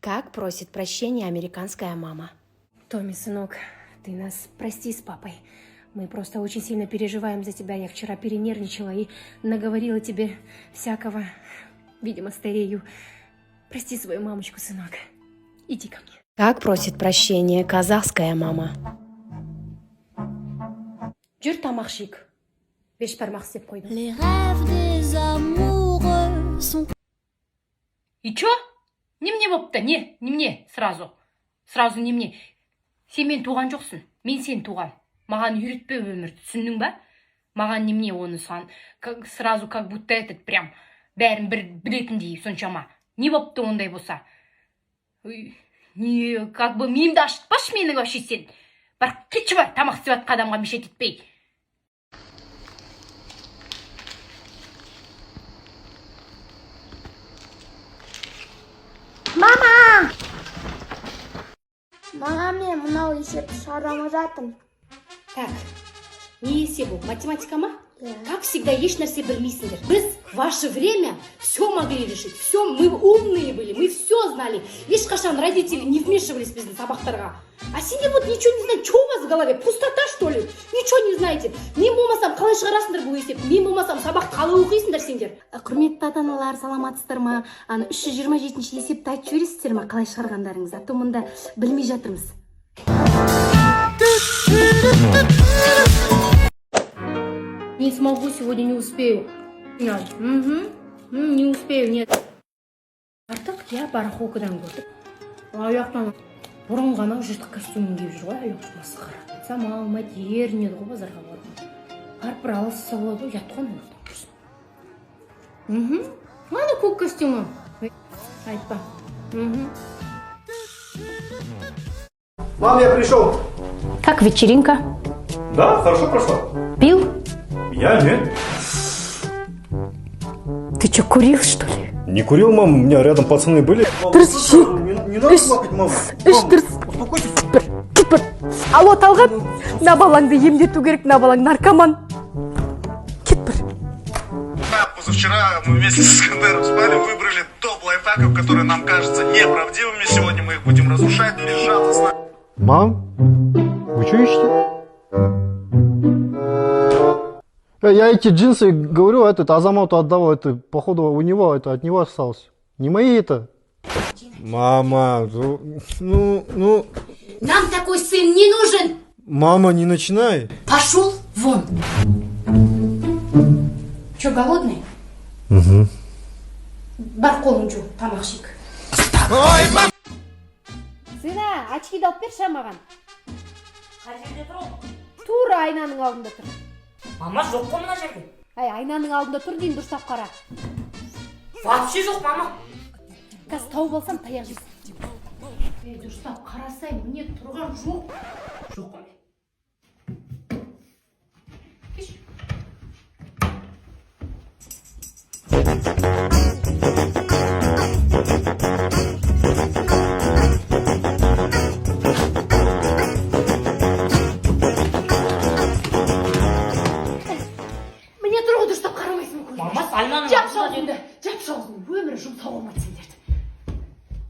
Как просит прощения американская мама? Томми, сынок, ты нас прости с папой. Мы просто очень сильно переживаем за тебя. Я вчера перенервничала и наговорила тебе всякого. Видимо, старею. Прости свою мамочку, сынок. Иди ко мне. Как просит прощения казахская мама? Жүр, тамақ ішейік. Бешбармақ істеп қойдым. Les rêves des amoureux sont И чё? Немене болыпты? Не, немене сразу? Сразу немене? Сен мені туған жоқсың. Мен сені туғам. Маған үйретпе өмірді, түсіндің ба? Маған немене оны сан, как, сразу как будто этот прям бәрін бір білетіндей соншама. Не болыпты ондай болса? Ой, не, как бы миымды ашытпашы менің вообще сен. Бар, кетші, бар, тамақ істеп жатқан адамға мешать етпей. Мама! Мама, мен мынау есепті шығара алмай жатырмын. Так, не есеп бұл? Математика ма? Иә. Как всегда, еш нәрсе білмейсіңдер. Біз в ваше время все могли решить. Все, мы умные были, мы все знали. Ешқашан родители не вмешивались біздің сабақтарға. А сендер вот ничего не знаете. Что у вас в голове? Пустота, что ли? Ничего не знаете. Мен болмасам қалай шығарасыңдар бұл есеп? Мен болмасам сабақты қалай оқисыңдар сендер? Құрметті ата аналар, саламатсыздар ма? Ана 327 есепті айтып жібересіздер ма, қалай шығарғандарыңызды? А то мында білмей жатырмыз. Не смогу сегодня, не успею. Угу. Не успею, нет. Артық я барахолкадан көрдік. Аяқтан бұрын ғана жыртық костюмін киіп жүр ғой, аяқ масқара. Айтсам алмайды, ерінеді ғой базарға баруға. Барып бір алысса болады ғой, ұят қой ана жақта. Угу. Ана көк костюмі. Айтпа. Угу. Мам, я пришел. Как вечеринка? Да, хорошо прошла. Пил? Я нет. Ты что, курил, что ли? Не курил, мам, у меня рядом пацаны были. Дұрыс. Не, не надо плакать, мама. Үш, Мам, дұрыс. успокойтесь. Бір, кет бір. Алло, Талғат, мына балаңды емдету керек, мына балаң наркоман. Кет бір. Позавчера мы вместе с Искандером спали, выбрали топ лайфхаков, которые нам кажутся неправдивыми. Сегодня мы их будем разрушать безжалостно. Мам, вы что ищете? Я эти джинсы, говорю, этот Азамату отдавал, это, походу, у него, это от него осталось. Не мои это. Мама, ну, Нам такой сын не нужен. Мама, не начинай. Пошел вон. Че, голодный? Угу. Бар, қолың жу, тамақ ішейік. Сына, очкиді алып берші маған. Қай жерде тұр ол? Тура айнаның алдында тұр. Мама, жоқ қой мына жерде. Әй, айнаның алдында тұр деймін, дұрыстап қара. Вообще жоқ, мама. Қазір тауып алсам, таяқ жейсің. Ей, дұрыстап қарасай, міне тұрған жоқ. Жоқ қой. Кеш. Міне тұр ғой, дұрыстап қарамайсың ба көзіңе? Мама, айнаның Жапшы алдында. аузыңды, жапшы аузыңды. Өмірі жұмсау болмайды сендерді.